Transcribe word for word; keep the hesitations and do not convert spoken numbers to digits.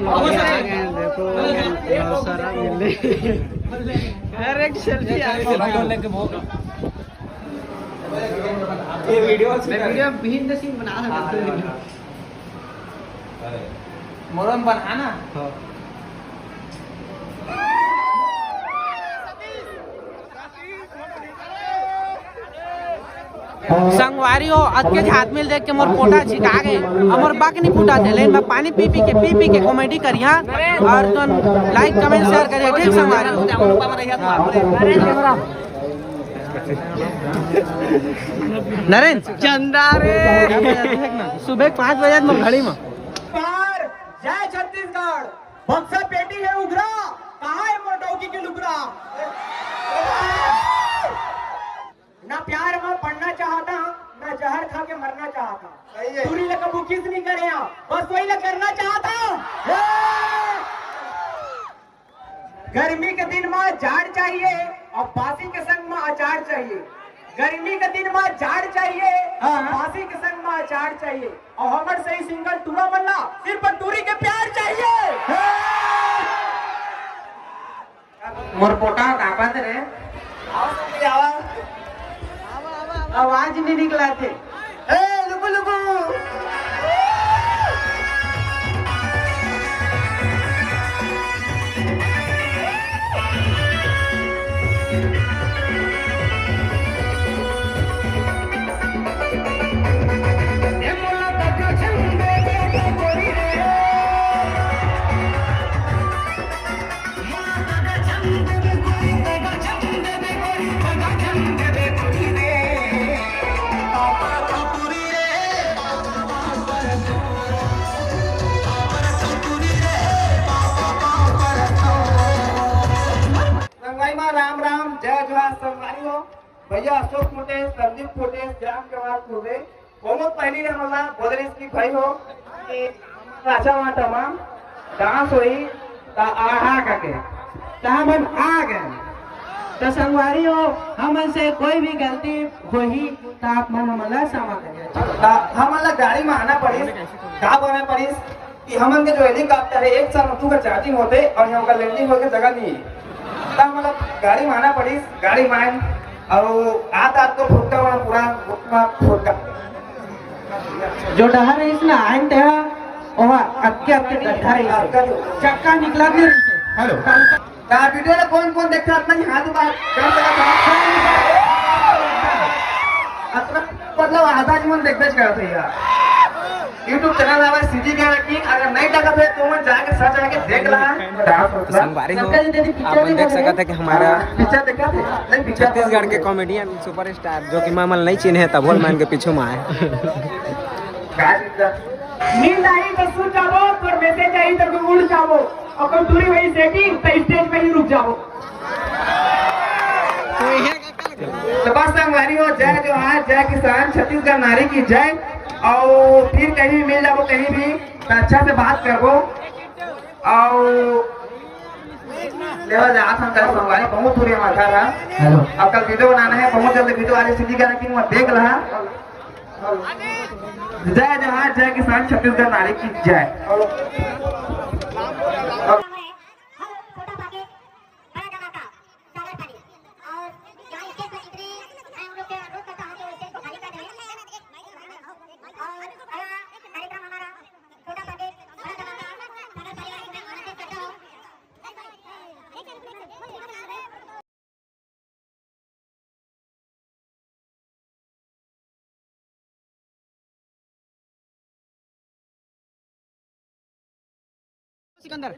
आ गए हैं, देखो, बहुत सारा मिलने। अरे, एक सेल्फी आ गई। ये वीडियो मैं वीडियो behind the scene बना रहा था। मोरम बनाना। हाँ। संगवारी हो, अतके हाथ मिल देख के मोर पोटा छिका गे, अउ मोर बक नहीं फूटा थे, लेकिन मैं पानी पी पी के, पी पी के comedy करिहा, अउ तो like, comment, share करिहा, ठीक संगवारी हो। नरेंद्र चंदा रे, सुबह पाँच बजे मोर घड़ी में। पार, जय छत्तीसगढ़। बक्सा पेटी है उघरा, कहाँ है मोर डौकी के लुगरा? ना प्यार में पड़ना चाहता, ना जहर खा के मरना चाहता। सही है। दूरी ले कबू किस नहीं करे, बस वही ले करना चाहता। गर्मी के दिन में जाड़ चाहिए अउ बासी के संग में अचार चाहिए। गर्मी के दिन में जाड़ चाहिए, हाँ। बासी के संग में अचार चाहिए। अउ हमर सही सिंगल टूरा मन ला सिर्फ टूरी के प्यार चाहिए। मोर पोटा कांपत रे। आवाज नहीं निकला थे। ए, लुबु, लुबु। संगवारी मा राम राम, जय जोहार संगवारी हो। भैया अशोक फुटेज, संदीप फुटेज, जाम के बात हो गए। बहुत पहली ले हमला बोदरिस की भाई हो कि राजा माता मा डांस होई, ता आहा करके, ता हमन आ गए। तो संगवारी हो, हमन से कोई भी गलती होही, ता आप मन हमन ला क्षमा करिए। ता हमन ला गाड़ी में आना पड़िस, का बने पड़िस कि हमन के जो हेलीकॉप्टर है, एक साल में दू का चार्जिंग होते और यहाँ का लैंडिंग होके जगह नहीं है। ता हमन ला गाड़ी में आना पड़िस, गाड़ी में आए और आत आत को फुटका वहाँ पूरा, पूरा फुटका। जो डहर रहिस ना, आइन तेहा, ओहा अतके अतके गड्ढा रहिस। चक्का निकलत नहीं रहिस। हेलो। का वीडियो ला कौन कौन देखता, अपना ही हाथ उठा कर सकता है। अतना मतलब आधा जीवन देखबे करत है यार। YouTube चैनल हमारे सीजी का किंग, अगर नहीं देखत है तो मन जाके सर्च करके देख ला। संगवारी हो, आप मन देख सकत है कि हमारा पिक्चर देखा थे? नहीं, पिक्चर छत्तीसगढ़ के कॉमेडियन सुपरस्टार, जो कि मैं मन नहीं चिन्हे, तब होल मैन के पीछू में आए। नींद आई तो सो जाबो, पर मैसेज आई तो उड़ जाबो, और कोई दूरी वही सेटिंग तो स्टेज पे ही रुक जाबो। तो बस संगवारी हो, जय जोहार, जय किसान, छत्तीसगढ़ नारी की जय। और फिर कहीं मिल जाबो कहीं भी, तो अच्छा से बात करबो। और लेवल जात हम कल संगवारी, बहुत दूर है हमारा घर है। हेलो। अब कल वीडियो बनाना है, बहुत जल्द वीडियो आ रही, सीधी गाना की मैं देख रहा। जय जोहार, जय किसान, छत्तीसगढ़ नारी की जय। सिकंदर।